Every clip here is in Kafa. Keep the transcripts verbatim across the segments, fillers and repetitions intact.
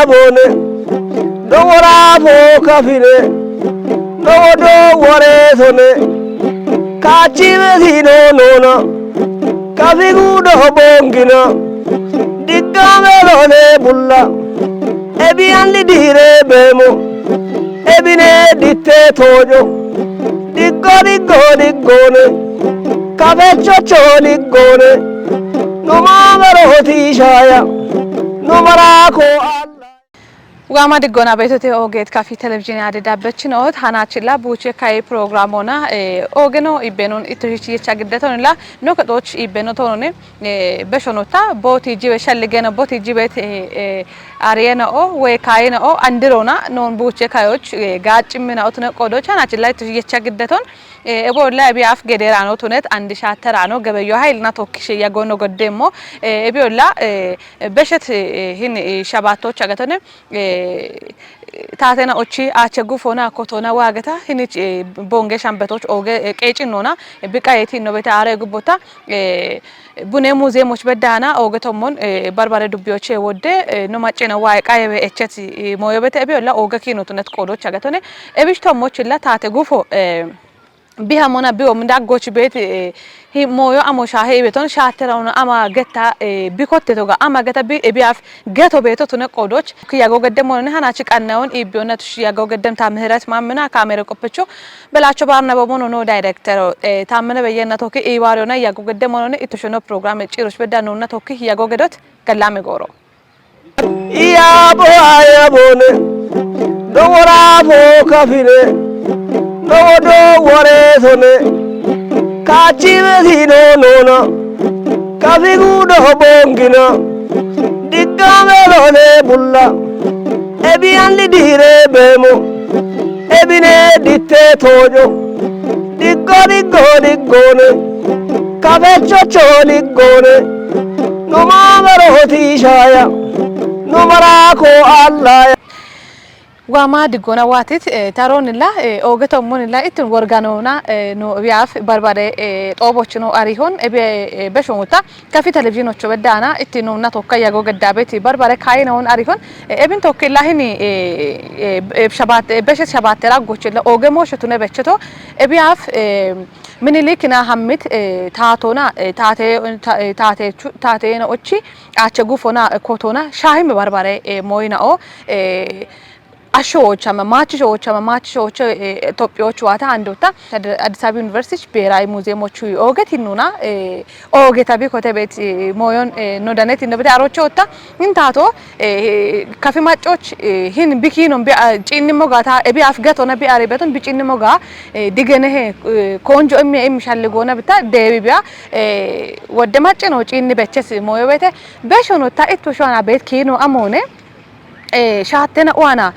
Bone, no wora bo kafine, no wodo wore sone, kachibe sino nona, kafigu do bongina, digame lone bulla, ebi anli dire bemo, ebine ditte tojo, diggo diggo diggone, kabecho cho diggone, no mamaro tishaya, no marako Allah. Waama diggoona beetote oogeet kafi televizhiine aade dabbechin oot hanaachilla buuche kayi programoona, eh, oogeno ibbenon ittohich yecha giddetonilla no kexooch ibbeno toonone, eh, beshonota booti jibe shalligeno booti jibeet, eh, eh, ariyena o we kayina o andirona non buuche kayoch, eh, gaaccimina otune qoodoch hanaachilla ittohich yecha giddeton, eh, ebolla ebiyaaf gederano tunet andi shaatterano gebeyo hayilna tokkishe yagono goddemmo, eh, ebiyolla, eh, beshet, eh, hin, eh, shabaattoch agatone, eh, taatena ochi aache gufoona kotona waageta hinich, eh, bonge shambetoch ooge, eh, qeecinnona, eh, biqayeeti innobete aare gubbota, eh, bune muzeemoch beddaana ooge tommon, eh, barbare dubbiyoche wodde, eh, no maccena waaye qayewe echeti, eh, mooyobete ebiyolla ooge kiinotunet qoodoch agatone, ebish tommochilla taate gufo, eh, bihamona biwom daggoch beet, eh, hi mooyo amo shaahe ibeton shaatterauna ama getta, eh, bikotte toga ama geta bi, eh, biaf geto beeto tune qoodoch. Kiyago gedde monone hanachi qannayon ibbiyonna tush yago geddem ta ምህረት ማምና ካሜራ ቆፕቾ በላቸው ባርና በሞኖ ነው ዳይሬክተር፣ eh, ታመነ በየነ ቶኪ ኢዋሪዮና ያጎ ገደ ሞኖነ ኢቶሾኖ ፕሮግራም ጪሮች በዳ ነውና ቶኪ ያጎ ገዶት ገላሜ ጎሮ። Iya bo aya bone, no wora bo kafine, no wodo wore sone, kachibe sino nona, kafigu do bongina, digame lone bulla, ebi anli dire bemo, ebine ditte tojo, diggo diggo diggone, kabecho cho diggone, no mamaro tishaya, no marako Allah. Waama diggoona waatit, eh, taroonilla, eh, ooge tommonilla ittin worganoona, eh, no ebiyaaf barbare, eh, xoobochino arihon, ebi, eh, beshonguta, kafi televizhiinocho beddaana, ittin nonna tokka yago geddaabeti barbare kaayinoon arihon, eh, ebin tokkilla hini, eh, eh, eh, shabaat, eh, beshet shabaattera gochilla ooge moosho tune becheto, ebiyaaf, eh, minilikina hammit, eh, taatona, eh, taate, ta-, eh, taatechu, taateena ochi, aache gufona, eh, kotona, shaahime barbare, eh, mooyinao, eh, Ashsho oochchama, maachisho oochchama, maachisho oochcho, eh, Itophiyoch waata andotta, Ad-, Addis Ababa University Beeraayi Muuziyemochu oogeti nuna, eh, oogeta bikote beet, eh, mooyon, eh, no daneti no bete arocho otta, intaato, eh, kafi maccoch, eh, hin bikinon bi, ah, ciinnimmo gaata, ebi af gatona bi ari beton bi ciinnimmo ga, eh, digenehe, eh, konjo emmi, emmi shalli goona bita, deebi biya, eh, wodde macce no ciinni beches mooyo beete, beshono ta itto shoana beet kiino amoone, eh, shaattena uana,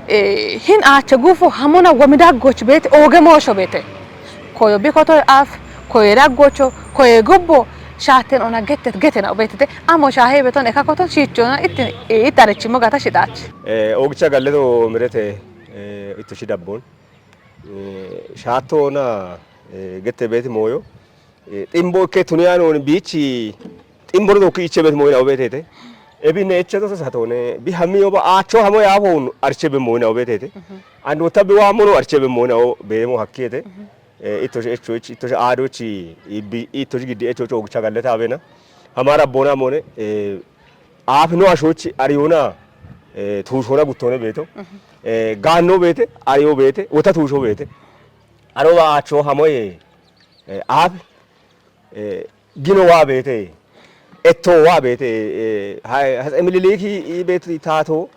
eh, hin aache gufo hamona womidaggoch beete, ooge moosho beete. Koyo bikoto af, koyo daggocho, koyo gubbo, shaatten ona gettet, getena beetete. Amo shaahe beton eka koton shiichona itti, eh, itti arechimo gata shitaach. Eh, oogicha galleto mirete, eh, itto shi dabbon. Eh, shaatto ona, eh, gette beeti mooyo. Eh, ximbo ikke tuniya nooni biichi ximbo rodo ki ichebet moyina obeteete. Ebi ne echeto satoone, bi hami oba aacho hamo ya hon archebe moyina obeteete. Mhm. Ando tabi wa mono archebe moyina o beemo hakkiete. Mhm. Eh, itosh echo ich, itosh aadochi, ibi, itosh giddi echo cho gicha galleta abena. Hamara bona mone, eh, aaf no ashochi ariyona, eh, tuushona guttone beeto. Mhm. Eh, gaanno beete, ariyo beete, wota tuusho beete. Aro wa aacho hamoye, eh, aaf, eh, gino waa beete, etto waa beete, eh, ha-, Hatse Miniliki i beeti taato,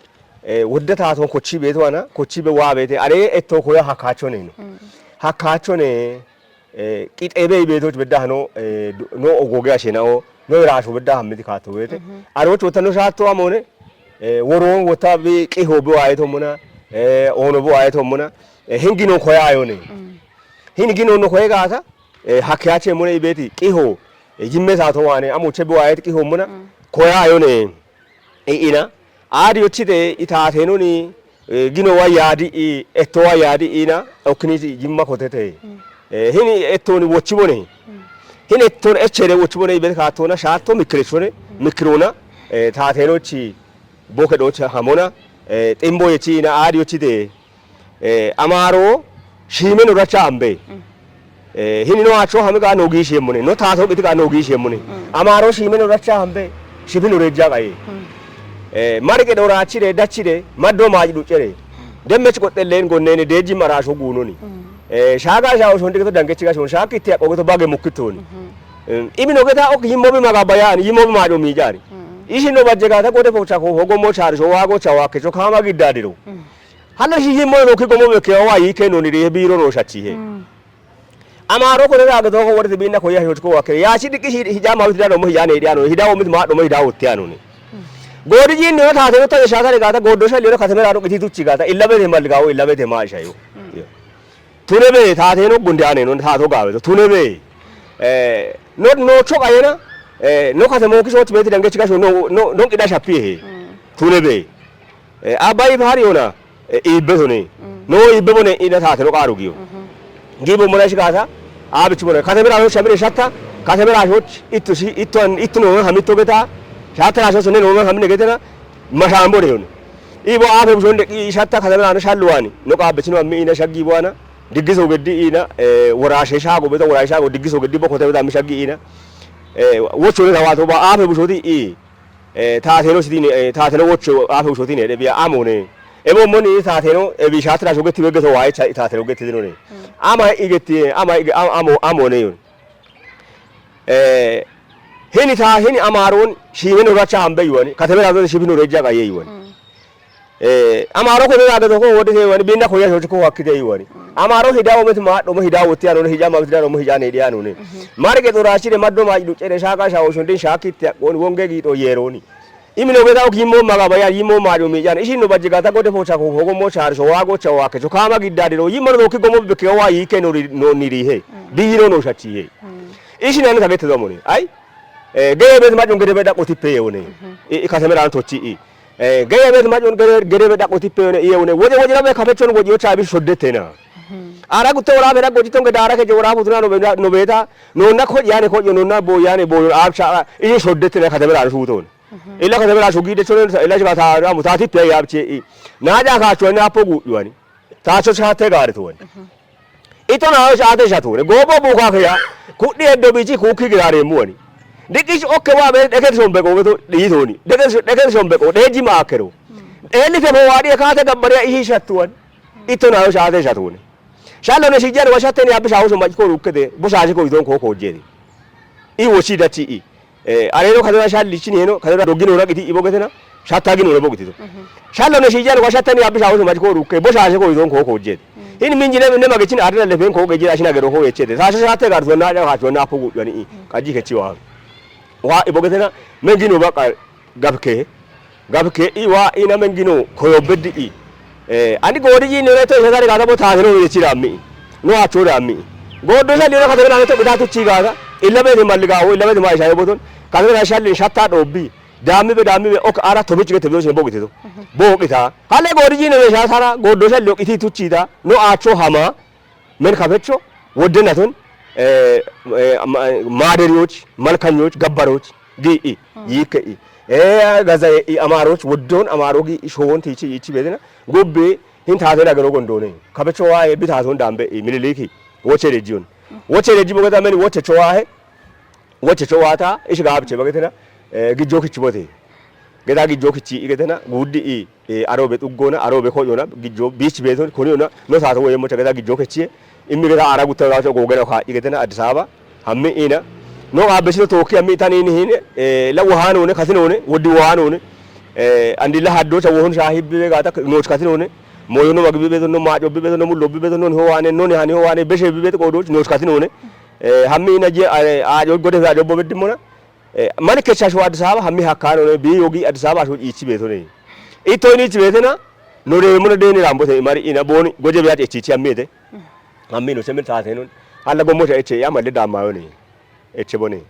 eh, wodde taato kochi beeto ana, kochi be waa beete, are etto koya hakaacho neeno. Mm. Hakaacho ne, eh, qixeebe i beetoch bedda hano, eh, du-, no ogoge ashenao, no iraasho bedda hammiti kaato beete. Mhm. Aroch wota no shaatto amone, eh, woroon wota bi qiho bi waaye tommona, eh, ono bi waaye tommona, eh, hin gino koya ayone. Mm. Hin gino no koye gaata, eh, hakiyache mone i beeti qiho, eh, jimme saato waane, amoche bi waayet qiho mona, mm, koya ayone, eh, ina, aadi yochite i taateenoni, eh, gino wa yaadi i, etto wa yaadi ina, okkini jimma kotete. Mm. Eh, hin ettoni wochibone. Mm. Hin etton echere wochibone i beeti kaatona shaatto mikrechone, mm, mikrona, eh, taateenochi, Boke docha hamona, eh, ximbo yechi ina aadi yochite, eh, amaro shime no racha ambe. Mm. Eh, hini no acho hamiga no gishi emone, no tato gitiga no gishi emone. Mm. Amaro shime no racha ambe, shibi no reja gaye. Mm. Eh, marike do rachire, dachire, maddo maji duchere. Demme chi kottellen gonnene deji marasho gunoni. Mm. Eh, shaga shawo shonde to dangechi ga shon, shaki te ko to bage mukitoni. Mm-hmm. Em, ibi no geta ok yimmo bi maga bayan, yimmo bi majo mi jari. Mm. Ishi no bajje gata gode pocha ko hogo mo chari sho wago chawa ke cho kama gidadiro. Mm. Hala shi yimmo no ki gomo be ke wa yi ke no ni re biro no shachi he. Mm. Amaro ko ra ga to ko wori binna ko ya hyo ko wa ke. Ya shi diki shi hijama witi da no mo hijane dia no, hida o mit ma do mo hida o tia no ni. Mm. Godi jin no ta te no ta sha ta ga ta godo sha le no ka te mera no kiti tuchi ga ta. Illa be te mal ga o, illa be te ma sha yo. Mm. Yo. Tunebe, taate no gunde ane no, taato gawe to, tunebe. Eh, no, no choka yena, eh, no kase mo kiso tibeti dange chika sho, no, no, no kida shapi he. Mm. Tunebe. Eh, abai bari ona, eh, ibe to ne. Mm. No ibe bone ina taate no karu giyo. Mhm. Gibo mona shikata, abi chimona. Kase mera no shamire shatta, kase mera shot, itu shi, itu an, itu no hamito geta, shatta na shot ne no hamine getena, mashambo de yon. Ibo afe bushonde ki shatta kase mera no shalwani. No ka betino ammi ina shaggi bwana. Diggiso geddi ina, eh, worashe shago beta, worashe shago diggiso geddi boko te beta mi shaggi ina. Eh, wocho ne tawato ba afe bushoti i, eh, tateno sitini, eh, tateno wocho afe bushoti ne de biya amone. Ebo moni tateno, e bi shatra shoge tibe geto wai cha tateno geti no ne. Mm. Ama igeti, ama ige-, am-, amo, amone yon. Eh, hini ta, hini amaron, shimeno racha ambe yuwani, katemera do shibino reja ga ye yuwani. Mm. Eh, amaro ko da ga ko wode te wani, binda ko ya ko hakki te yuwani. Mm. Amaro hida o met ma, do mo hida o tiano, hija ma tiano, mo hija ne diano ne. Mhm. Marge to rashi de maddo ma du chere shaka sha o shonde shaki te woni wonge gi to yeroni. Imi no geta o kimo maga baya yimo ma do mi jan. Ishi no baje gata gode pocha ko hogo mo char sho wago chawa ke. Cho kama gidade ro yimo no ki gomo be ke wa yi ke no ri, no ni ri he. Mm. Bi ro no shachi he. Mm. Ishi nan ka gete do mo ni. Ai? Eh, geye be ma jon gede be da ko tipe yo ne. Mhm. I, i ka semera to chi i. Eh, geye be ma jon gede, gede be da ko tipe yo ne. Iye ne. Woje, woje na be ka pe chon woje o cha bi shodde tena. Mhm. Ara gute ora be da goji tonge dara ke jora putuna no be, no beta. No na ko yane ko no na bo yane bo a cha. Iye shodde tena ka semera su to. Mhm. Ila ka semera su gide chon ila ka ta ra mu ta tipe ya che i. Na ja ka chon na pogu yuwani. Tacho shate gare tuwani. Mhm. Ito na yo shate shatune. Gobo buka kaya. Kudi eddo bichi kuki girare muwani. Dikish okke wa be deke shombe ko to di toni. Deke, deke shombe ko de jima kero. Mm. Eli te mo wadi ka te gabbare ihi shatuwani. Ito na yo shate shatune. Shalo ne shijan wa shate ni abisha uso majiko rukede. Busha jiko iton ko ko jeri. I wo shi dachi i. Eh, are no kadara shalli chini no, kadara dogino na giti ibo getena, shatta gino na bogiti to. Mhm. Shallo ne shijano ka shatta ni abisha uso majiko ruke, bo sha ko iton ko ko jet. Mm. Hin min jine ne mage chin adana le fen ko ge jira shina gero ko echete. Sa sha shatte gar so na ja ka so na pugu yani i. Mm. Kaji ke chiwa. Wa ibo getena, men gino ba ka gabke. Gabke i wa ina men gino ko yo beddi i. Eh, ani godi ji ne to shagare gata bo ta no ye chira mi. No a chora mi. Godo sha lira kata na to bita to chiga ga. Illa be de maliga o, illa be de ma isha boton. Kata na sha lin shatta do bi. Dami be, dami be, ok ara to bichi gete be so bo gete to. Mhm. Bo gita. Hale godi ji ne sha sara, godo sha lo iti to chida. No a cho hama. Men kafecho, wodde naton, eh, eh, ma-, maderiyoch, malkanyoch, gabbaroch, gi i, mm, yike i. Eh, gaza i amaroch, woddon amaro gi i showon tichi ichi bedena. Gobbe, hin taten agano gondone. Kafecho wa e bitaton dambe i mililiki. Woche region. Mm. Woche region gata men woche cho wa he. Woche cho wata, ishi ga abche bagetena. Eh, gijjo kichi bote. Geta gijjo kichi igetena. Guddi i. Eh, arobe xuggona, arobe koyona, gijjo bichi beton, koniyona, no sato woye mocha geta gijjo kechiye. Immi geta ara gutta gacho gogena ka igetena Addis Ababa. Hammi ina. No abesino toki hammi tani ini hine, eh, la wahanone, kasinone, woddi wahanone. Eh, andi la haddo cha wohon shahi bibe gata, noch kasinone. Moyo no magbi beton, no majo bibe beton, no mullo bibe beton, no howane, no hani howane, beshe bibe beton, kodo, noch kasinone. Eh, hammi ina je, eh, ajo gode ajo bo beddimona. Eh, mani kecha sho Addis Ababa hammi hakkano ne bi yogi Addis Ababa sho ichi beto ne. Ito ini ichi betena, no de mo de ni rambo te mari ina boni, goje biya echi ichi ammete. Hammi no semen ta tenon. Alla gommo ta eche ya malle da mayo ne. Eche bone.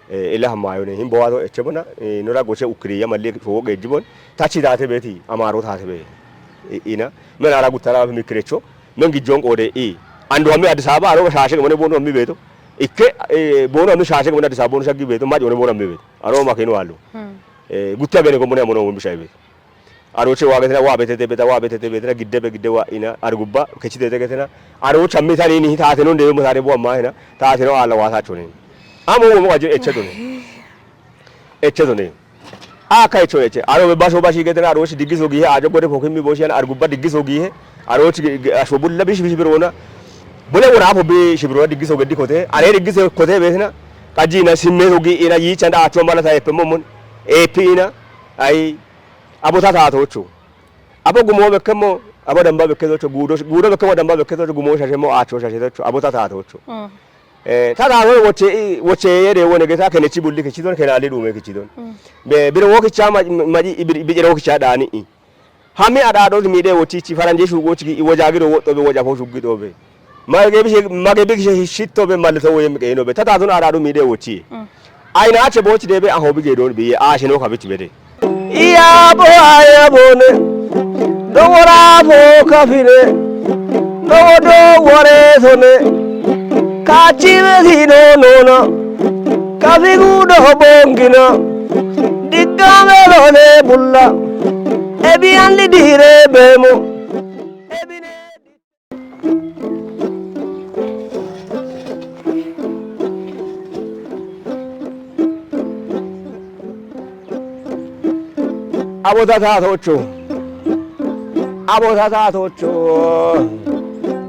Eh, ila hamayo ne. Himbo wato eche bona. Eh, no ra goche ukri ya malle fo ge jibon. Tachi ta te beti, amaro ta te be. I-, ina. Men ara gutara mi krecho. Men gijjon qode i. Ando hammi Addis Ababa aro shashe gomone bono hammi beto. Ikke, eh, bono hammi shashe gomone Addis Ababa bono shaggi beto. Majo ne bono hammi beto. Aro makino allo. Hmm. Eh, gutti agene gomone amono won bishai beto. Arooche waa getina, waa betete beta, waa betete betina, gidde be gidde waa ina, argubba, kechitete getina. Aroocha mi tani ni, taateno ndeemmo taare bo amma hina, taateno aalla waasaacho ni. Amo womo ajo eche done. Eche done. Aka echo eche. Aro be basho bashi getina, aroochi diggiso gihe, ajo gode pokimmi boshi yana, argubba diggiso gihe, aroochi gi-, gi-, asho bulla bish bish birona. Bule wora apo bi shibirona diggiso geddi kote. Are diggise kote betina. Kaji ina simme so gi ina yicha nda acho mala ta epe momon. Epi ina. Ai. Abo ta taatocho. Abo gumo bekkemo, abo damba bekkezocho, gudo, gudo bekkemo damba bekkezocho, gumo shashemo, acho shashetocho, abo ta taatocho. Mm. Eh, ta taatone woche, woche yede wone geta kenechi bulli kichidon, kenali dume kichidon. Mm. Be, bire wokicha ma-, maji, bire, bire wokicha dani i. Hami adado mide wochichi, faranje shugo chigi, i woja gido wotto be, woja po shugido be. Mage bi, mage bi shi-, shitto be malto woye mi keno be. Ta taatone adado mide wochi. Mm. Aina che bochi debe ahobi gedon biye, a sheno kabich bede. Iya bo aya bone. Dowora bo kafire. Dowo dowore sone. Kachibe si no nona. Kafi gudo bongina. Digame lone bulla. Ebi anli dire bemo. Ebi ne Abo ta taatocho. Abo ta taatocho.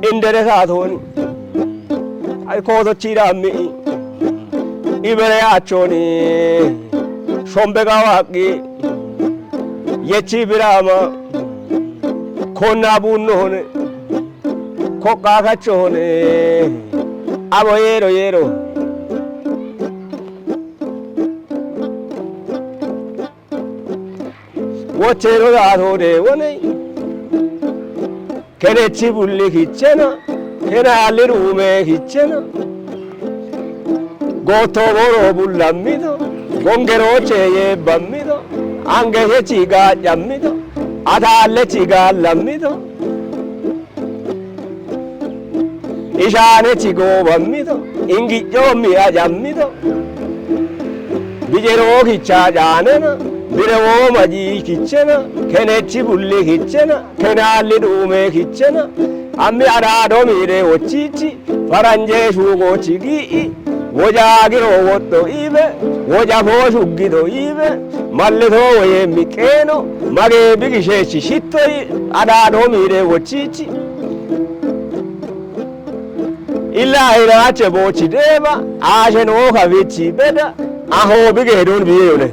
Indere taatoni. Ai kootochira mi. Ibere achoni. Shombe gawaqi. Yechi birama. Konna bunno hone. Koqa kachone. Abo yero yero. Wochero da tode wone. Kenechi bulli kichena. Kena alirume kichena. Goto boro bullamido. Gongero cheye bamido. Ange hechi ga jamido. Atalle chi ga lamido. Ishaane chi goobammido, ingidhoommi ajammido. Bijeroo kicha ajaanena, birewoo majii kichena, kenechi bulli kichena, kenaalli duume kichena, ammi adaadomiire wochiichi, faranjee shuugoochi gii'i, wojaagiro woddo iibe, wojafoo shuggido iibe, mallitoo woyeemmi qeeno, magee bigisheechi shittoyi, adaadomiire wochiichi. Illa ayinaache boochi deeba, aashe noo kawiichi beda, ahoobi geedoon biyeyone.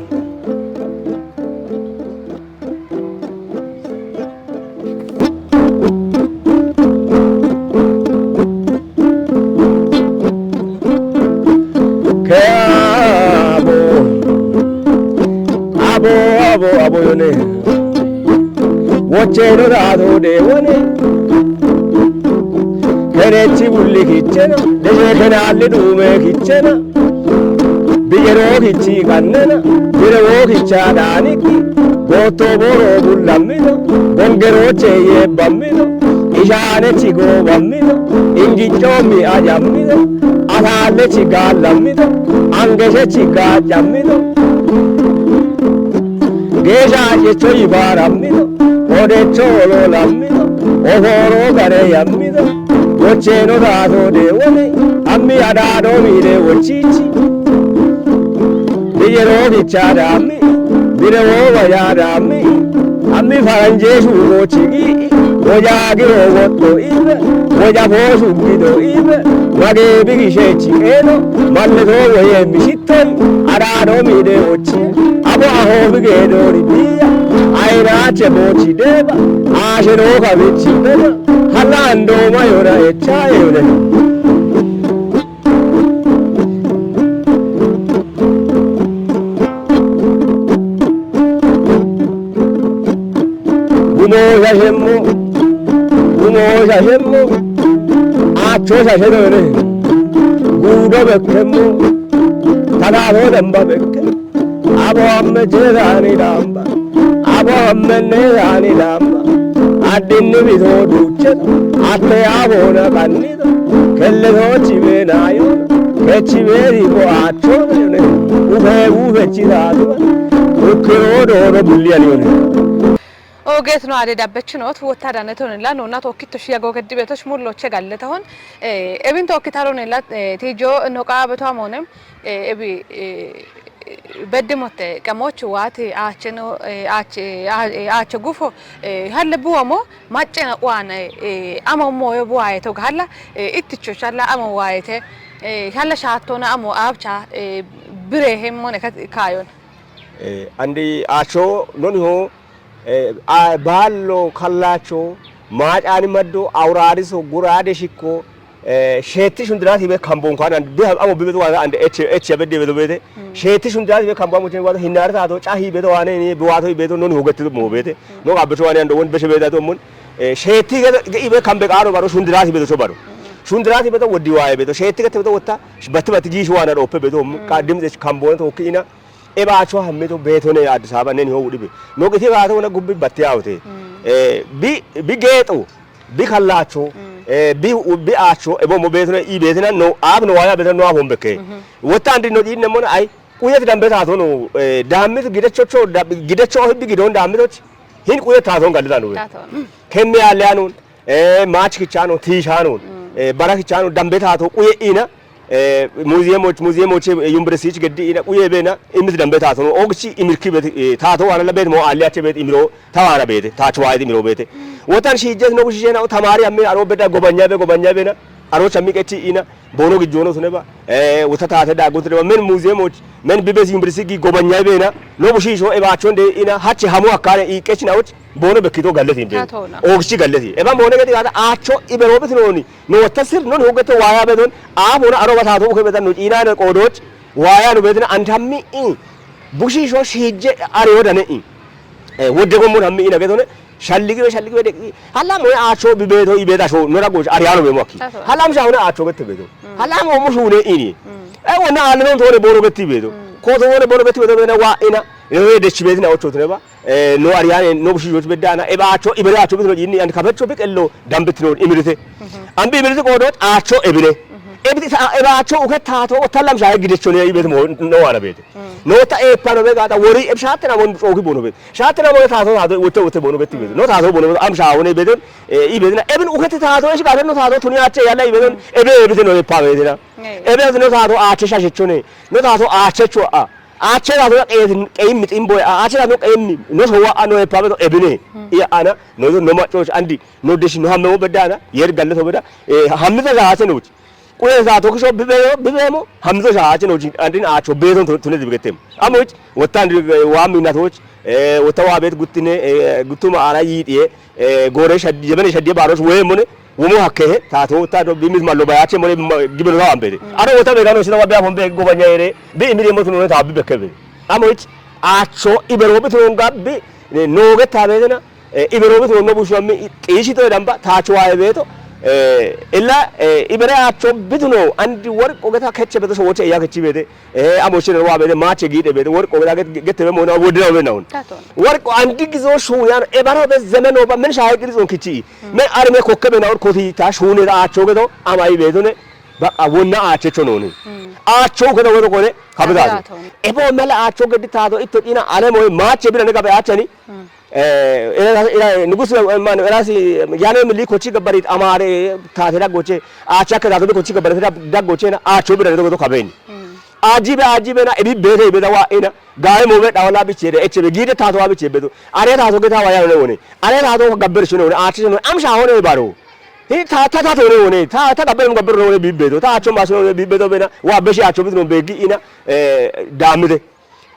Ke abo, abo, abo, abo yone. Wocheno daado de wone. Kenechi bulli kichena, deshe kenaalli duume kichena. Biyeroo kichi kannena, birewoo kicha daaniki. Gootto boroo bullammido, gongerooche yeebbammido, ishaanechi goobammido, ingichchoommi ajammido, ataallechi gaallammido, angeshechi gaacammido, geeshaachecho yibaarammido, odecho oloolammido, ofooroo gare yammido, wocheeno daatoo deewone, ammi adaadoo miire wochiichi. Biyeroo kicha daammi, birewoo bayaa daammi, ammi faranjee shuugoochi gii'i, wojaagiroo woddo iibe, wojafoo shuggido iibe, magee bigisheechi qeeno, mallitoo woyee mishittoyi, adaadomiide wochi, abo ahoobi geedoori biiya, ayinaache boochi deeba, aashenoo kawichi bena, halla andooma yona echaayeyone. Gumoo shashemmo, gumoo shashemmo, aachoo shashe doyne, guudo bekkemmo, tataatoo damba bekke, abo amme jeesaani daamba, abo ammenne saani daamba, addinni bitoo duuchcheta, atte yaaboona qanni, Kelletoochi beenaayona, kechi beeri bo'aachoona yone, ufee uufechi taatona, ukkinoo doono bulliyani yone. Ogeetino aade dabbechinot wotta dane tonilla nonna tokkitto shiya gogeddi betoch mulloche galle tahon. Eh, ebin tokki taronilla, eh, tijo no qaabe to amone, eh, ebi, eh, beddi motte qamochu waati aache no, eh, aache, eh, aa-, eh, aache gufo, eh, halle buwamo maccena uane, eh, amo moyo buwaye to gahalla, eh, itticho challa amo wayete, eh, halla shaattona amo aabcha, eh, bire hemmone kat-, kayon. Eh, andi aacho noniho, eh, a-, baallo, kallaacho, maacaani maddo, awuraariso, guraade shikko, eh, sheetti shundiraati be kamboon ko anan bi amo bi beto waana ande eche, eche bedde beto beete. Mm. Sheetti shundiraati be kamboon mo chen wato hinnaare taato, cahi beto waane ni, bi wato beto noniho gette mo beete. Mm. No gabbe to waane ando won beshe beeta to mun. Eh, sheetti ge, ge ibe kambe qaaro baro shundiraati beto so baro. Mm. Shundiraati beto woddi waaye beto. Sheetti gette beto wotta, batti batti giish waana dhoppe beto, mm, ka dimtse kamboon to kiina. E baacho hammito beetone Addis Ababa neni ho wudhibe. No qiti baato wona gubbi batti awte. Mm. Eh, bi, bi geexo, bi kallaacho, mm, eh, bi, bi aacho, e bommo beetone i beetina no, aab no waya beetona no aab hombekke. Mhm. Wotta andi no diinne mona ay, quyet dambe taato no, eh, daammitu gidechocho, da-, gidecho hibbi gidon daammitoch, hin quyet taaton gallita no. Taaton. Kemme yaale anun. Eh, maach kichaano, tiishaano, mm, eh, bara kichaano, dambe taato, quye ina, eh, muziyemoch, muziyemoche, eh, yuniversitichi geddi ina, quye beena, imis dambe taato, no, ogchi imirki bet, eh, taato waana la bet mo alli ache bet imiro, tawaana beete, taach waayet imiro beete. Mm. Wotan shiijjet no bushishena, o tamaari amme, aro beda gobanya be, gobanya beena, aro chammi qechi ina, bono gijjono suneba, eh, wota taate daagun suneba, men muziyemoch, men bibes yuniversiti gi gobanya beena, no bushisho e baachon de ina, hache hamu akkane i qechina och, Bono bekkito galleti imbe. Taatona. Ogichi galleti. Eba bono geti gata aacho iberobit noni. No watta sir noni hogete waya bedon. A bono aro batato uke bedan no ina ne qodoch. Waya no bedin antammi i. Bushisho shije are wodane i. Eh, wodde gommo nammi ina getone. Shalligi be shalligi be de. Hala mo aacho bi beto i beta sho no rago ari ano be mo akki. Taatona. Hala mo shawna aacho gete beto. Mm. Hala mo mo shune ini. Mm. E wona alno tore boro geti beto. Mm. Ko to wona boro geti beto bena wa ina. Yo de chibeti na ocho tene ba. Eh, no ariyane, no bushi yot bedana, e baacho, ibere acho bitino jinni, and kabecho bik ello, dambitino, imirite. Mhm. Ambi imirite kodo, acho ebine. Mhm. Ebiti ta, e baacho uke tato, o talam shaye gidechone, ibet mo, no wana bete. Mm. No ta e pano be gata, wori, e shatina mon, oki bono bete. Shatina mon tato, tato, wote, wote bono bete bete. Mm. No tato bono bete, am shawone bete, e, ibete na, ebin uke tato, e shikare no tato, tuni ache yala ibete, mm, ebe, ebite no e pa bete na. Mm. Ebe no tato, ache shashechone. No tato, ache cho a. Ache la no qeyin, qeyin mixin boy, ache la no qeyin mi, no so wa ano e pabeto ebine. Hmm. Iya ana, no, no ma cho andi, no deshi no hamme wo bedana, yer galle to beda, e, hamme ta ache no. Kule sa to kisho bibe, bibe mo, hamme to sa ache no, andi na acho be to tune dibetem. Amo, wota andi, e, wa mi na to, e, wota wa bet guttine, e, guttuma ara yi diye, e, gore shadi, jebene shadi baros we mone, Womo hakke he, tato, tato, bi mis mallo bayache more ma, gibelo na ambere. Mm. Aro wota be gano sina wa be afon be go banyere, bi imiri mo tuno ta bi bekebe. Amo ich, acho, ibero bi tuno gabbi, ne, noge tabedena, e, ibero bi tuno no bushu ammi, i, ishi to damba, tacho wa ebeto, e, ella, e, ibere acho bi tuno, andi wor, ogeta keche beto so woche ya kechi bede, Eh, amo shine wa bede mache gide bede worqo gida get, get be mo na wodina be na un. Tato. Worqo andi gizo shu yan e baro be zemeno ba men shaye gizo kichi. Mm. Men arme kokke be na worqo ti ta shune da acho gedo ama i bedo ne ba a wonna ache cho no ne. Mm. Acho gedo wodo kone kabida. Kabida to. E bo mala acho gedi ta do ito ina ale mo mache bi na ne gabe achani. Mm. Eh, era, era, nugus, eh, man, era si, yane mi liko chi gabarit amare, ta, ta dagoche, a chaka da ko chi gabarit da, dagoche na, a chobira da ko kabeni. Mm. Ajibe, ajibe na, ebi bete, beta wa ina, gae mo be da wala biche de, eche be gide ta to wa biche beto. Are ta to geta wa ya ne woni. Are ta to gabber shi ne woni, a chi ne, am sha woni baro. Hi ta, ta, ta to ne woni, ta, ta gabber mo gabber ne woni bi beto, ta cho ma so ne bi beto bena, wa be shi a cho bi no be gi ina, eh, damide.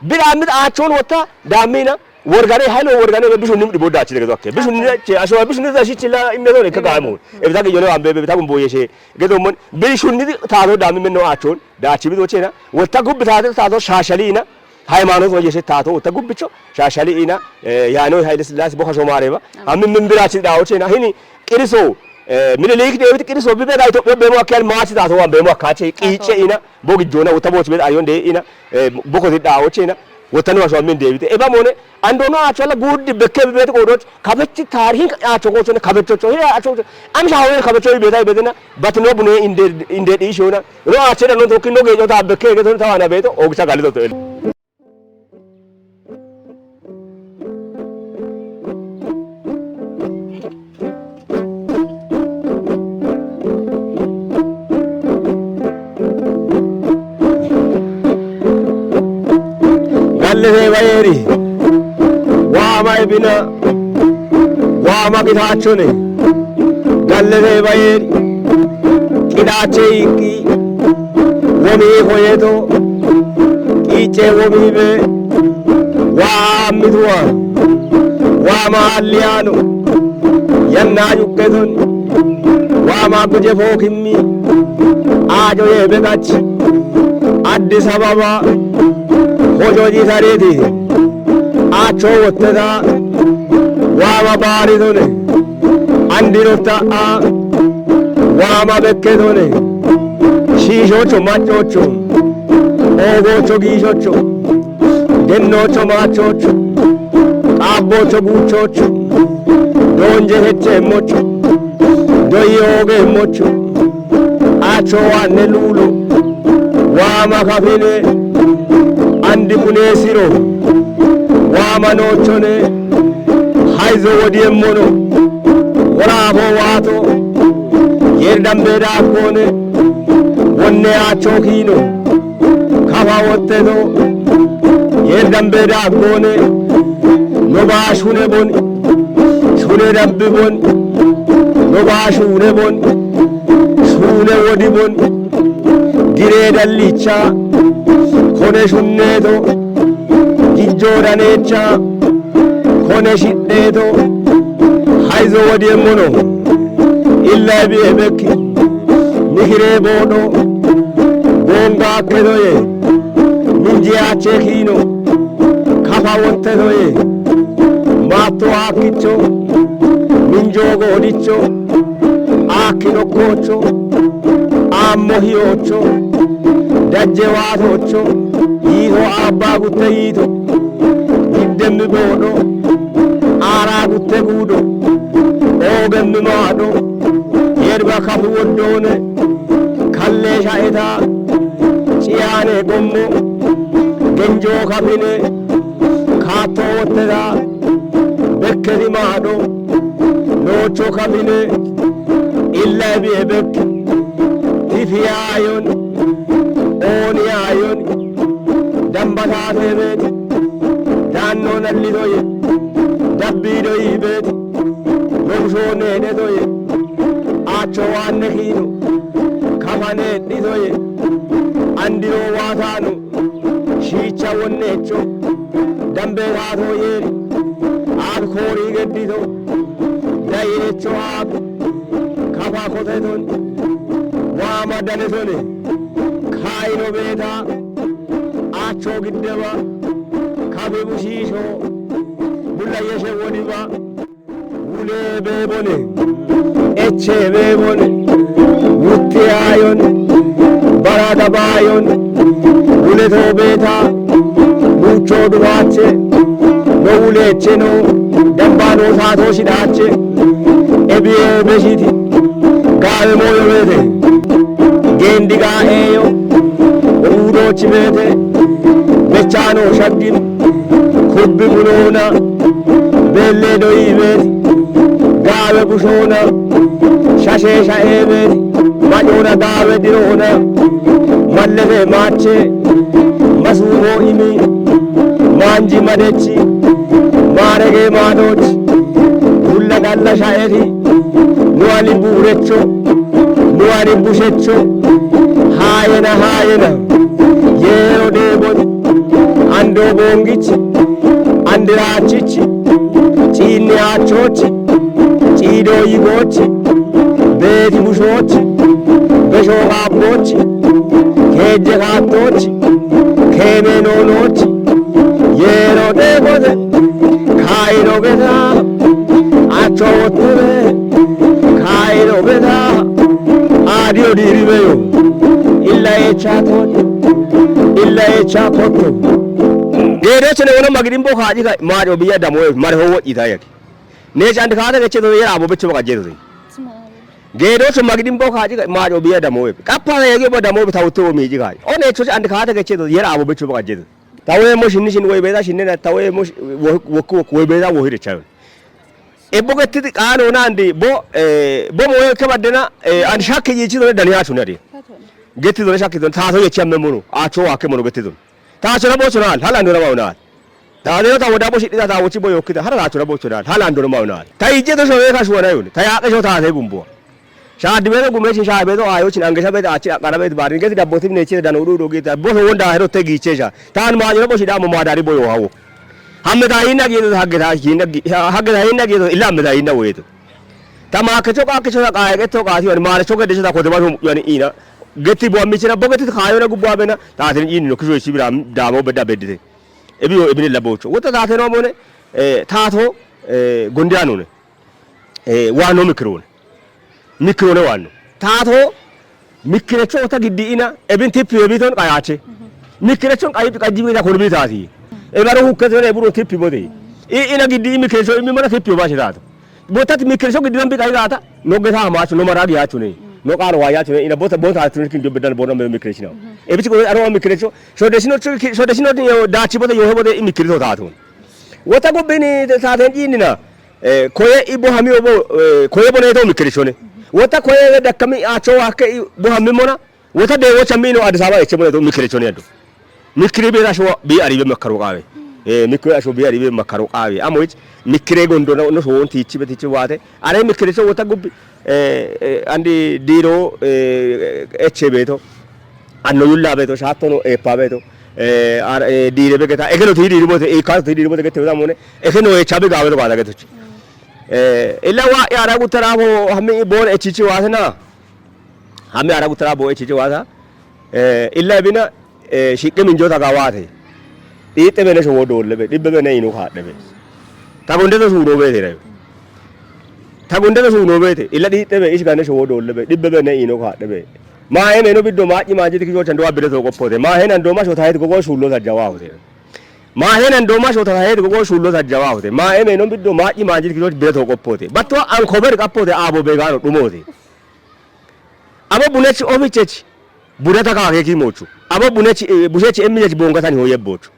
Bira mit achon wota damina worgane haylo worgane be bishun nim dibo dachi dege dokke. Bishun ni che asho bishun ni dachi chila inne dole ka gamo. E bitaki yone ambe be bitaki boye she. Gedo mon bishun ni tado dami men no achon dachi bi dochena. Wota gubbi tado tado shashali ina. Haymanos mo yeshe tado wota gubbicho shashali ina. Eh, yano hayde silasi bo kasho mare ba. Amin min bira chi dawo chena. Hini qiriso, eh, Minilik David qiriso bi be da Itophiya be mo akal machi tado wa be mo akache qiche ina. Bo gijjona wota boch bet ayon de ina, eh, boko ti dawo chena, wota no asho min de bite. Eba mone, ando no acho la guddi bekke bet ko dot, kabechi tarihin acho ko chena, kabecho cho, hira acho cho. Am sha hawen kabecho beta betina, but no bune inde, inde di shona. No ache da no to kin no ge jota bekke ge to tawana beto, ogcha gali to el. Ama ebina waama gitaachone, gallete bayeeri, qidaache iiqqi, womi koyeto, qiicce womibe, waamituwa, waama halliyaano, yanna cuqqeton, waama guje fookimmi, aaco yeebe gach, Addis Ababa, hojoji tareti, aacho wotteta, waama baaritone, andinotta a, waama bekketone, shiishocho maccocho, oogocho giishocho, dennoocho maachocho, qaabbocho guuchocho, doonje hecheemmocho, doyi oogeemmocho, aacho waanne luulo, waama kafine, andi kuneesiro, waama noochone, hayzo wodiyemmono, wolaafo waato, yeer dambe daakkoone, wonne aacho kiino, kafa wotteto, yeer dambe daakkoone, no baa shune bon, shune dabbi bon, no baa shuune bon, shuune wodi bon, giree dallicha, kone shunneeto, gijjoo daneecha, kone shidheeto, hayzo wodiyemmono, illa ebi ebekki, mikiree boodho, goonga akkedoye, minji aache kiino, kafa wottetoye, maatto aakkicho, minjoo goodicho, aakki dokkoocho, aammo hiyoocho, dajje waatoocho, yiito aabbaa gutte yiito, giddemmi boodho, aaraa gutte guudo, oogemmi maadho, yerba kafi woddoone, kallee shaeta, ciyaane gommo, genjoo kafine, kaattoo wotteta, bekketi maadho, noocho kafine, illa ebi ebekki, tifi aayon, ooni aayon, dambataate beeti, daanno nallitoye, dabbiido yiibeeti, lobushoone hidhetoye, aacho waanne kiino, kafane hidhitoye, andiro waataano, shiicha wonneecho, dambe taatoo yeeri, aab koori geddito, dayirecho aab, kafa koteton, waama danetone, kaayino beeta, aacho giddeba, kafi bushiisho, bulla yeshe wodiba, Wule beebone, eche beebone, wutte aayon, baraga baayon, wule toobeeta, muucho dubaache, no wule eche no, dambano saato shidaache, ebiye beshiti, gaawe mooyo beete, geendi gaa'eeyo, uudochi beete, bechaano shaggin, kubbi bunoona, beellee doyii beeti, gaawe bushoona, shashee sha'ee beeti, macoona gaawe diroona, mallete maache, masuumo imi, maanji madechi, maaregee maadoochi, kulla galla sha'eti, nu ani buurecho, nu ani bushecho, haayena, haayena, yeero deebon, andoo goongichi, andiraachichi, ciinni aachoochi, ciidoo yigoochi, beeti bushoochi, beshoo qaabboochi, keejje kaattoochi, keemee noonoochi, yeero deebote, kaayino geta, acho wottire, kaayino geta, aadiyo diiribeyo, illa eechaa tooni, illa eechaa kotto. Geedochine wono magidimbo kaaji ka maaco biya damoye, mare ho wo'ita yaki. Neechi andi kaate gecheto yera abo becho baga jeto. Geedocho magidimbo kaaji ka maaco biya damoye. Kappa yagi bo damoye ta wotto wo miiji kaaji. O neecho andi kaate gecheto yera abo becho baga jeto. Tawe mo shinni shin woy beeta shinne na tawe mo sh-, wo-, wokku wokku woy beeta wo hire chayo. Ebbo gettidi qaano nandi bo, eh, bo moye kebaddena, eh, an shakke yiichidone dani achunadi. Gettidone shakkidone taato yechi amme mono, acho wakke mono gettidone. Taachona bochona, hala ndona mauna. Taateno ta woda boshidhita ta wochi boyokkita hara taachona bochonal. Halandonoma yonal. Ta ijjeto showee kashuwana yone. Ta yaaqe sho taate gumbuwa. Shaaddibeeto gumeechin shaabeeto aayochin angeshabeeti aachi dhaqqarabeeti baaringeti dabboti neechete dano udu udu giita. Boso wonda hero te giichesha. Taan maacino boshidhaamo maadaari boyo hawo. Hamme ta hinna giito hagge ta hinna gi-, hagge ta hinna giito illa hamme ta hinna woyeeto. Ta maakecho qaakkecho ta qaaqetto qaati wani maalecho geddecho ta kote basho mu'yani ina. Getti bo ammichina bo getti kaayona gubbo abena taatin iinino kisho ichi bira daamo bedda beddite. Ebiyo ebine labocho. Wota taateno amone, eh, taato, eh, gondiyanone. Eh, waanno mikkiroone. Mikkiroone waanno. Taato mikkirecho wota giddi ina ebin tippi ebiton qayache. Mikkirechon qayib qayib ina kolbi taati. Ebaro hukketone eburo tippi bote. I ina giddi i mikkirecho immi mana tippi bache taato. Botat mikkirecho giddi ban bi qayi gaata. No geta hamachu, no maragi yachu ne. No qaro wa yachu ne. Ina bota bota hatun kin do bedan bona me mikkirechina. Ebich ko aro mikkirecho. Shodesino chu-, shodesino yo dachi bote yo he bote i mikkirito taato. Wota gubbini taaten inina. Eh, koye i bo hami obo, eh, koye boneto mikkirechone. Wota koye dakkami acho wakke i bo hami mona. Wota dewo chamino Addis Ababa eche boneto mikkirechone ado. Mikkiri be asho bi aribe makkaro qawe. Eh, mikkiri asho bi aribe makkaro qawe. Amoich mikkire gondo no, no so wonti ichi betichi wate. Are mikkirecho wota gubbi, eh, eh, andi diro, eh, eche beto. Anno yulla beto, shaattono eeppa beto. Eh, ar-, eh, diire begeta. Ekeno ti diiri bote, e ka ti diiri bote gete wada mone. Ekeno echa be gawe to gada getochi. Eh, illa wa ya ara gutara ho hamme i bon echichi wasana. Hamme ara gutara bo echichi wasa. Eh, illa bina, eh, shiqqe minjo ta gawate. Dhiixxe bene showo doolle be, dhibbe bene ino kaadhe be. Ta gonde to suuro be tira. Ta gonde to suuro be te, illa dhiixxe be, ishi gane showo doolle be, dhibbe bene ino kaadhe be. Ma eme no biddo ma ci ma jiti kiyo chando abire to qoppote. Ma hena ndo ma shota het gogo shullo ta jawa hote. Ma hena ndo ma shota het gogo shullo ta jawa hote. Ma eme no biddo ma ci ma jiti kiyo bire to qoppote. Batto an kober qappote abo be gano dhumote. Abo bunechi ofichechi budata kaake kimochu. Abo bunechi, eh, bushechi emmiyechi bongatani hoye bochu.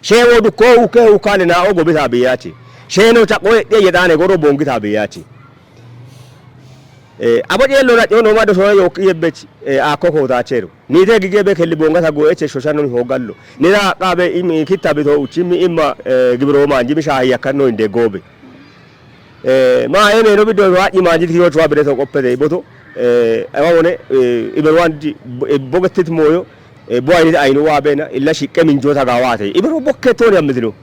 Shewo dukko uke ukale na ogo bita biyachi. Sheno chaqo ye yedane goro bongita biyachi. Eh, abo je lora yo no mado so yo kiye bech, eh, akoko ta chero. Ni te gige be kelli bongata go eche shoshano ni hogallo. Ni ra qabe imi kitta bito uchimi imma, eh, gibro manji mi shahi yakanno inde gobe. Eh, ma eme no biddo wa imanji kiyo chwa bire to koppe de boto. Eh, ewa wone, eh, ibe wandi, eh, bogetit moyo, eh, bo ayni ayno wa bena, illa shiqqe minjo ta gawate. Ibe ro bokke to ni ammitino.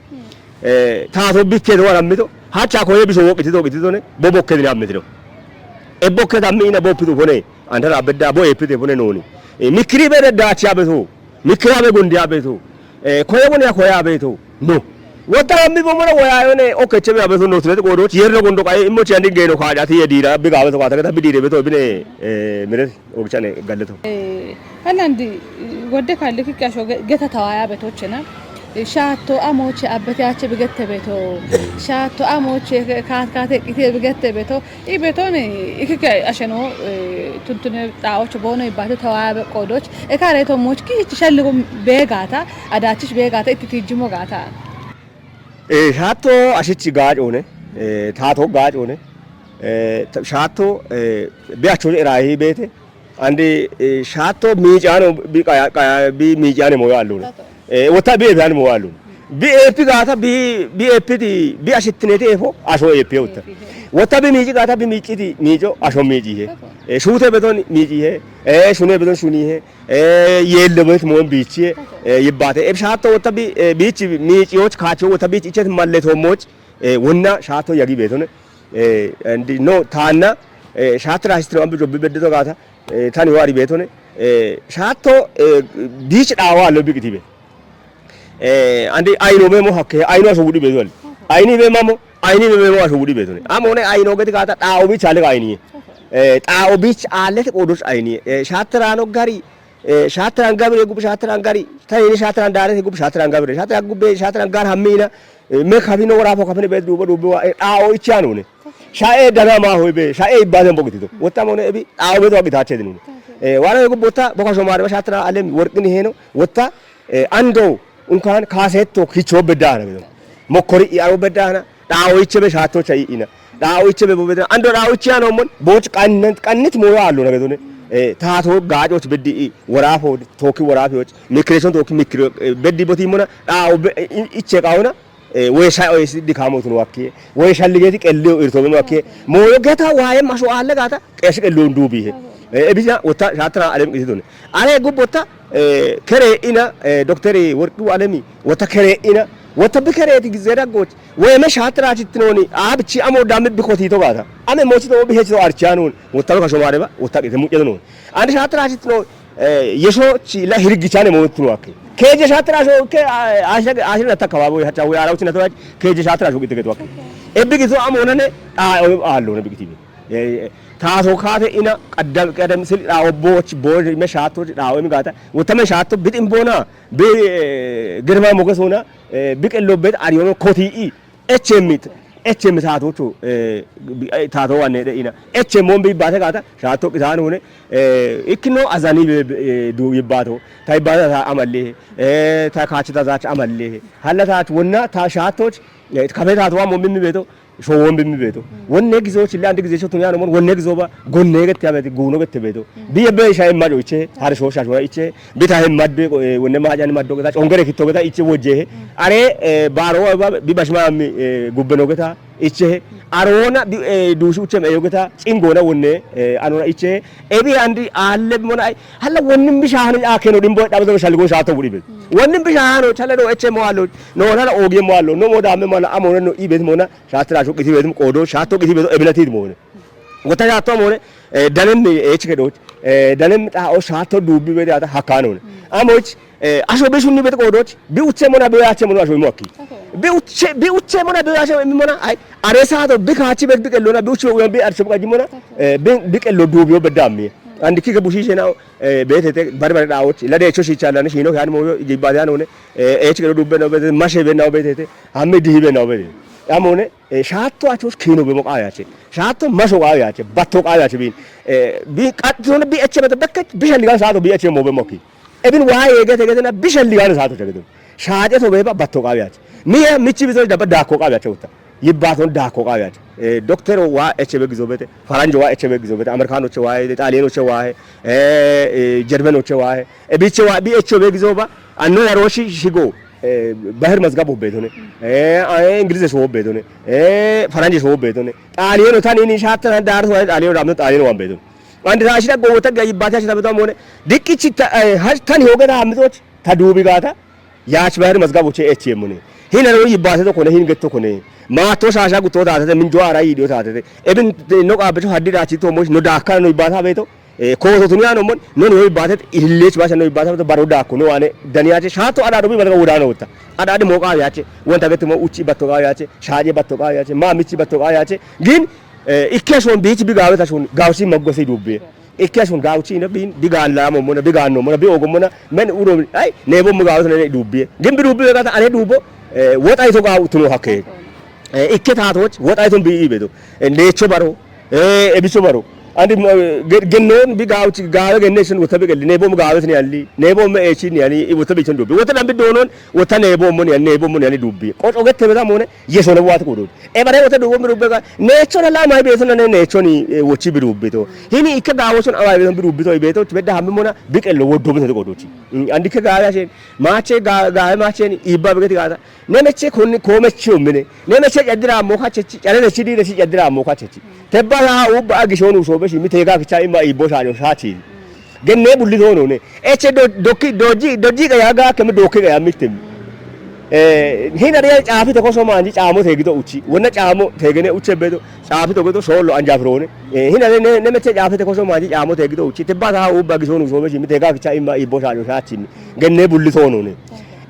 Eh, ta to bikke to wa ammito. Hacha ko ye biso wokiti to kiti to ne, bo bokke ni ammitino. E bokke ta mi ina bo pitu fone, andara bedda bo e pite fone noni. Eh, mikiri be da cha beto. Mikira be gundi abeto. Eh, koye woni ya koye abeto. No. Wota mi bo mona woya yone okeche be abeto no tret godo. Yerno gondo kaye immo chandi geno kaja ti yedira biga abeto kata kata bidire beto bine, eh, mire ogichane galleto. Eh, anandi wodde kalle kikka sho ge-, geta tawaya beto chena. Eh, shaatto amoche abbete ache bigette beto. Shaatto amoche kaat kaate qite bigette beto. Ibeton ikike asheno, eh, tuntune xaa'och boono ibbate tawaabe qoodoch ekareeto mooch kiich shalligo beegaata, adaachish beegaata, itti tiijjimo gaata. Eh, shaatto ashich gaacoone, eh, taato gaacoone, eh, ta-, shaatto, eh, biyacho eraahi beete, andi, eh, shaatto miicaano bi qaya, qaya, bi miicaane moyo allune. Tato. Eh, wota bi efi ani mo walu. Bi efi gaata bi, bi efi ti, bi ashittineti efo, asho efi wota. Efi, he. Wota bi miici gaata bi miiciti, miico, asho miici he. Tako. Eh, shuute beton miici he. Eh, shune beton shuni he. Eh, yelle bet mo biichi he. Tako. Eh, yibbate. Eb shaatto wota bi, eh, biichi miici yoch kaacho wota biichi ichet malle to moch. Eh, wonna shaatto yagi betone. Eh, and no, taanna, eh, shaatira histiro ambi jobbi beddeto gaata. Eh, tani wari betone. Eh, shaatto, eh, biichi dhaawa lo biqiti be. Eh, andi ayino be mo hakke, ayino asho wudi be dol. Ayini be mamo, ayini be mo asho wudi be dol. Amone ayino geti kata ta obi chale ayini. Eh, ta obi chale te kodos ayini. Eh, shatra no gari, eh, shatra gabri gub shatra gari. Ta ini shatra dare gub shatra gabri. Shatra gubbe shatra gar hamina. Eh, me kafino wara fo kafine be dubo dubo wa, eh, ta o ichano ne. Sha'e dana ma hoy be, sha'e ibbaden bogiti do. Wota mone ebi, ta obe do agita chedinu. Eh, wara gub bota, boka shomare shatra alem worqini heno. Wota, eh, ando, unkan kaseto kicho bedana gido. Mokkori i aro bedana. Dhaawo iche be shaatto chai ina. Dhaawo iche be bo bedana. Ando dhaawo iche ano mon. Boch qannit, qannit moyo allo na gedone. Eh, taatoo gaacoch beddi i, woraafoo tookki woraafiyoch, mikkireechon tookki mikkiro, eh, beddi botiimmona, dhaa'o be-, i-, iche qaawona, eh, woyesha oyesi dikaamootino akkiye, woyeshalligeeti qelliyo irtoomemo akkiye, mooyo geta waaye masho aalle gaata, qeeshi qelliyoon duubiihe. Eh, ebisa wotta shaattara alem qisitone. Are gubbotta, eh, keree'ina, eh, Doktere Worqihu Alemi, wotta keree'ina, wotta bi kereeti gizze daggoch, woyeme shaattara chittinooni, aa bichi amo dammi bi kotiito gaata. Ame mochito bi hechito archaanoon, wottano kasho maareba, wotta qite mu'yetonoon. Andi shaattara chittino, eh, yesho chi la hirgichane mootino akke. Keje shaattara sho ke, ah, ashira, ashira na takawabo hacha we arauchi na to keje shaattara sho qite geto akke. Ebbi gizo amo nane, ah, o, allo ne bigitibi. Eh, taaso kaate ina qaddam, qaddam sil dha obboch, bo me shaatto dha o mi gaata. Wotta me shaatto bit imbona, bi, eh, girma mogesona, eh, bi qello bet ariyono koti i. H M, H M taatocho, eh, bi-, eh, taato wanne de ina. H M on bi baate gaata, shaatto qitaanone, eh, ikkino azani be, be, eh, du yibbato. Ta yibbaata ta amalle, eh, ta kaachita zaach amalle. Halla taach wonna ta shaattoch, eh, kafe taato wa mo mimmi beeto, showon bimmi beeto. Wonne gizoch ille andi gize shotun yaano mon, wonne gizo ba, gonne gette abeti, guuno gette beeto. Bi yebbe shay majo iche, har sho shashora iche, bi ta hem madde, eh, wonne majan maddo geta, ongere kitto geta iche wojje. Are, eh, baro ba, bi bashma mi, eh, gubbeno geta, iche. Arona, bi, eh, dushi uche me yogeta, cingona wonne, eh, anona iche. Ebi andi alle mona ai, halla wonnim bi shahano akeno dimbo, dabe shalle go shato buri be. Wonnim bi shahano, challe do eche mo allo, no, halla oge mo allo, no mo dame mona, amone no ibet mona, shatra sho qiti betum qodo, shato qiti betum ebinati mone. Wota shato mone, eh, danem ni echi kedo, eh, danem ta o shato dubi be data hakano. Amoch, eh, asho be shunni be qodo, bi uche mona be ache mona asho moki. Bi uche, bi uche mona be ache mona, ai, are sato bi kachi be bi kello na, bi uche be ache be mona, eh, bi, bi kello dubi be dammi. Andi kike bushi shena, eh, betete, bari bari da och, la de cho shi chala ni shino kan mo, ji ba ya no ne, eh, echi kedo dubbe no be, mashe be no betete, amme di be no be. Amone, eh, shaatto achos kino be mo qayache. Shaatto maso qayache, batto qayache bin. Eh, bi qatto bi eche be bekke, bi shalligan shaatto bi eche mo be moki. Ebin waaye gete getena bi shalligan shaatto chagedon. Shaaje to be ba batto qayache. Miya michi bizo daba dakko qayache uta. Yibbaton dakko qayache. Eh, doktor wa eche be gizo bete, faranjo wa eche be gizo bete, amerikano che wa, italiano che wa, eh, eh, germano che wa. E bi che wa, bi eche be gizo ba, anno ya roshi shigo. Eh, bahir mazgab hobbe done. Eh, eh, Ingilize so hobbe done. Eh, Faranje so hobbe done. Xaaliyeno tani ni shatta dar so xaaliyeno ramno xaaliyeno wan bedon. Andi rashi da go wota ga yibbata shi da bedon mone. Dikki ci ta, eh, har tani hoge da hamdo ta dubi gata. Yach bahir mazgab uche echi emune. Hina ro yibbata to kone hin getto kone. Ma to shasha guto da ta min jo ara yidio ta ta. Ebin no qabe to haddi da ci to mo no da kan no yibbata beto. Eh, koototun yaano mon, non yo ibbaatet, ihilleech baasha no ibbaatet, baro daakko no waane, daniyache, shaato adhaadho bi balaga wodaano wotta. Adhaadhi moo qaawiyache, wonta gette moo uchi batto qaawiyache, shaaje batto qaawiyache, maa michi batto qaawiyache. Gin, eh, ikke ashon biich bi gaaweta shon, gaawsi maggosi dubbe. Ikke ashon gaawchi ina bin, bi gaan laamo mona, bi gaan no mona, bi ogo mona, men uro, ay, nebo mo gaaweta ne dubbe. Gin bi dubbe gata ane dubbo, eh, wota ito gaaw tuno hakke. Eh, ikke taatoch, wota iton bi ibedo. Eh, leecho baro, eh, ebiso baro. Andi, eh, ge-, gennon bi gaawchi, gaawe genne shon wota bi gelle, nebo mo gaawe ni alli, nebo mo echi ni ani, i wota bi chon dubbi. Wota dambi donon, wota nebo mo ni ani, nebo mo ni ani dubbi. Qoco gette beta mone, yeso ne wata kodo. E bare wota dubo mi dubbe ga, necho na la mai beto na ne, necho ni, eh, wochi bi dubbi to. Hini ikke gaawo shon awai beto bi dubbi to, ibeto, bedda hambi mona, bi kello woddo beto kodo chi. Mm, andi ke gaawe shen, mache ga-, gaawe mache ni, ibba begeti gata. Ne meche konni ko meche omine. Ne meche cadira mo kachechi, care ne chidi ne cadira mo kachechi. Tebba ya ubba agishonu so be shi mi tega kicha ima ibo sha yo sha chi. Genne bulli tono ne. Eche do, doki, doji, doji ga ya ga kemi doki ga ya mitem. Eh, hina de ya chafi te koso manji chamo te gido uchi. Wonna chamo te gene uche bedo. Chafi to gido solo anja frone. Eh, hina de ne, ne meche chafi te koso manji chamo te gido uchi. Tebba ya ubba agishonu so be shi mi tega kicha ima ibo sha yo sha chi. Genne bulli tono ne.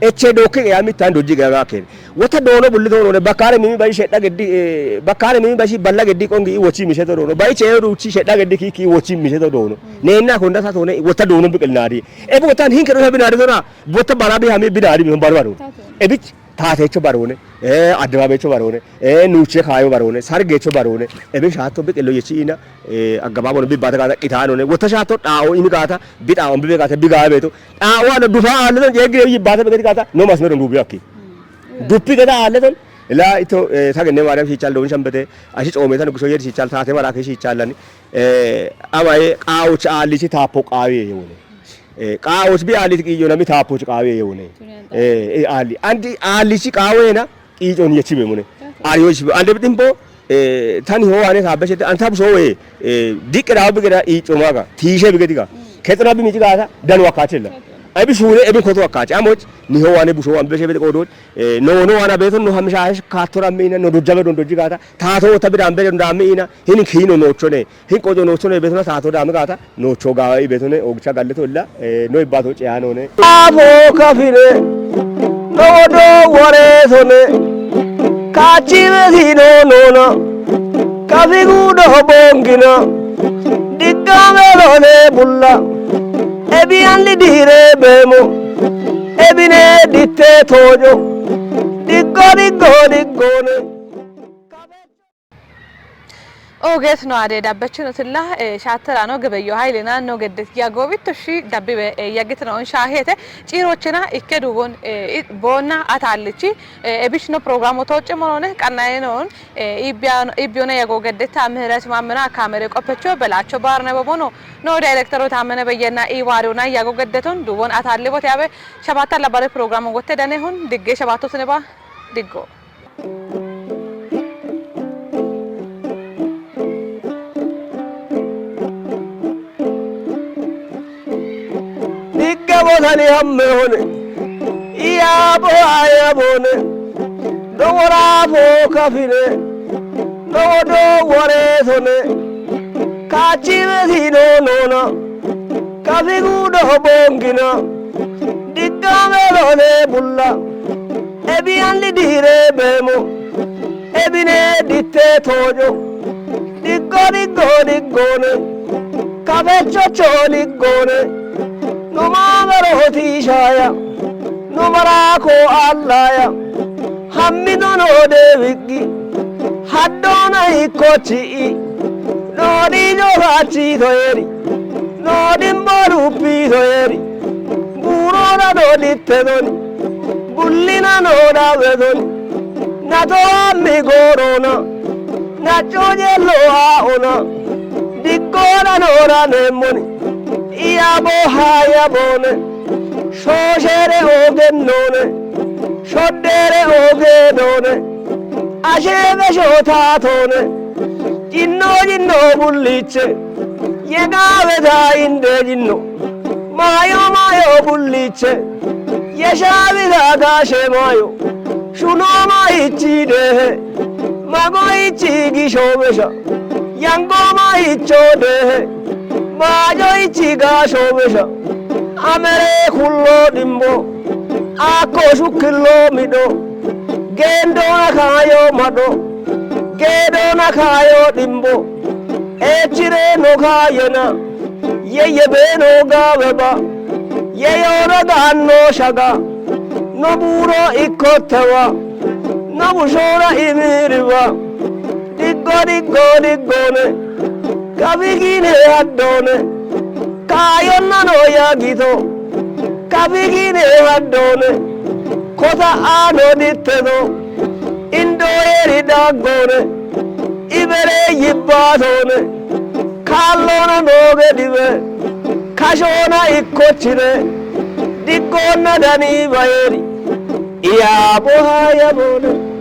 Eche dokke ya mittan dojji ga ga ken. Wota dono bulli dono ne bakare mimi bai shedda geddi, eh, bakare mimi bai shi balla geddi kongi i wochi mishe to dono. Bai che ruchi shedda geddi ki ki wochi mishe to dono. Ne na konda sa to ne wota dono bi kelnari. E bo tan hin kero bi nari to na. Wota bara bi hami bi nari mi baro baro. E bich ta te cho baro ne. Eh, adra be cho baro ne. Eh, nuche kayo baro ne. Sarge cho baro ne. E bi shato bi kello yechi ina. Eh, agababo bi bata gata qitano ne. Wota shato dao imi gata. Bi dao bi gata bi ga beto. Xaawano dufa aaleton jeegire yibbate begeti gata no masmero duubi akki. Duppi geta aaleton Ila ito, eh, ta genne Maariyam shiichal doon shambete, ashi coometa nugusho yed shiichal taate mara ke shiichalan, eh, amaye qaawuch aallichi taapo qaawiye yewone. Eh, qaawuch bi aallit qiiyo nami taapoch qaawiye yewone. Eh, eh, aalli. Andi aallichi qaawena qiiyon yechibe mune. Ariyoch be. Ande bidimbo, eh, tani ho ane taabeshete, anta busho we, eh, diqqe dawo bigera iicomaga, tiishe bigediga. Kexena bi mici gaata, danu akachella. Abi shure, ebi koto akache. Amoch, ni ho ane busho ambeshe bede qodoch, eh, no, no, ana beton, no, hamisha, hesh, katora mina, no, dojjabe, don, dojji gata, tato, tabi, dambe, don, dami, ina, hini, kino, no, chone, hin, kojo, no, chone, betona, tato, dami, gata, no, choga, i, betone, ogcha, galle, tolla, eh, no, ibato, cheano, ne. Abo, kafine, no, do, ware, sone, kachi, be, si, no, no, na, kafi, gu, do, bongina, digga, me, lo, ne, bulla, ebi, anli, dire, bemo, Ebine ditte tojo. Diggo, diggo, diggone. Ogeet no ade dabbechino tilla, eh, shaatterano Gebeyo Haylena no geddet ya goobitto shi dabbibe, eh, yaggitino on shaahete ciirochena ikke duwon, eh, i-, boonna ataallichi, eh, ebishno programo tooche monone qannaye noon, eh, ibbiyan-, ibbiyone yago geddetta ምህረት ማምና kaamere qoppecho Belacho Baarne Bobono no directero Taamene Beyyena iwaariuna yago geddeton duwon ataallibote abe Shabatta labbare program wotte danehun digge shabatto sineba diggo. Digga botani hamme hone. Iya bo aya bone. Dowora bo kafine. Dowodo wore sone. Kachibe sino nona. Kafi gudo bongina. Digga melone bulla. Ebi anli dire bemo. Ebine ditte tojo. Diggo, diggo, diggone. Kafecho cho diggone. Numa maro tishaya. Numara ko allaya. Hammido no de wiggi. Haddona ikkochi. No di jo gachi to eri. No dimbo rupi to eri. Burona no ditte doni. Bullina no dawe doni. Na to ammi gorona. Na choje lo aona. Diggona no ra nemmoni. Iya bo haya bone. Shoshere ogen none. Shoddere oge done. Ashebe shota tone. Jinno jinno bulliche. Ye gawe da inde jinno. Mayo mayo bulliche. Ye shawi da gashe mayo. Shuno ma ichi dehe. Mago ichi gisho besha. Yango ma icho dehe. Majo ichi gasho besha. Amere kullo dimbo. Ako shukillo mido. Gendo na kayo mado. Gedo na kayo dimbo. Echire no kayena. Ye ye beno gawe ba. Ye yo na ganno shaga. No buro ikotewa. No bushora imiriwa. Diggo, diggo, diggone. Kabigine addone. Kayonna no yagito. Kabigine addone. Kota ano dittedo. Indo eri daggone. Ibere yibbatone. Kallona noge dibe. Kashona ikkochine. Diggonna dani bayeri. Iya boha ya bone.